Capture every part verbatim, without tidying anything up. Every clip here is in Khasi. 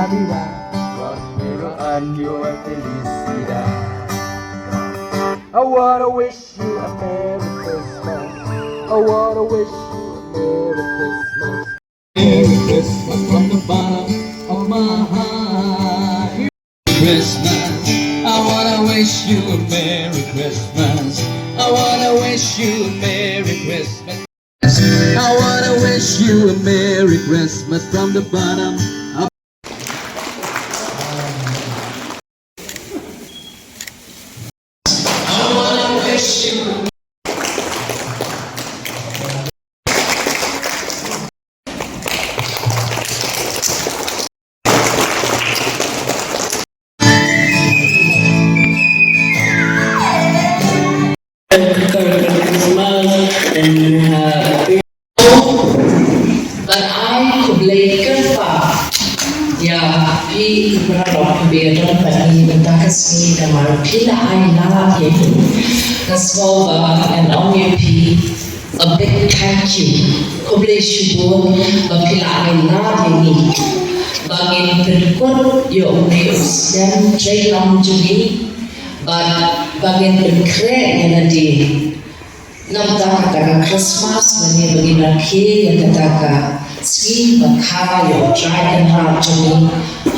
Prospero año y felicidad. I wanna wish you a Merry Christmas. I wanna wish you a Merry Christmas. Merry Christmas from the bottom of my heart. Christmas. I wanna wish you a Merry Christmas. I wanna wish you a Merry Christmas. I wanna wish you a Merry Christmas from the bottom of I wanna wish you Christmas and uh, Bad ai khublei kyrpad ïa phi ki para lok kiba ïadon bad ngi mynta ka sngi namar phi la ai lad ïa ngi. Nga sngew ba ngan ong ïa phi a big thank you. Khublei shibun ba phi la ai lad ïa ngi ba ngin pynkut ïa une u snem jailam jong ngi bad ba ngin pynkhreh ïa lade. Namar kata ka Christmas lane ba ngin rakhe ïa kata ka sngi ba kha ïa U Trai Kynrad jong ngi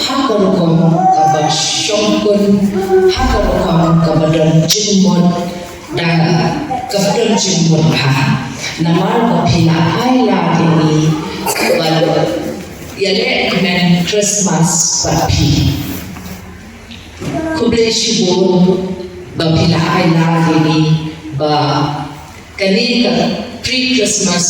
ha ka rukom kaba shongkun, ha ka rukom kaba don jingmut, da kaba don jingmut bha. Namar ba phi la ai lad ïa ngi ban ïaleh kmen Christmas bad phi. Khublei shibun ba phi la ai lad ïa ngi ba kane ka pre-Christmas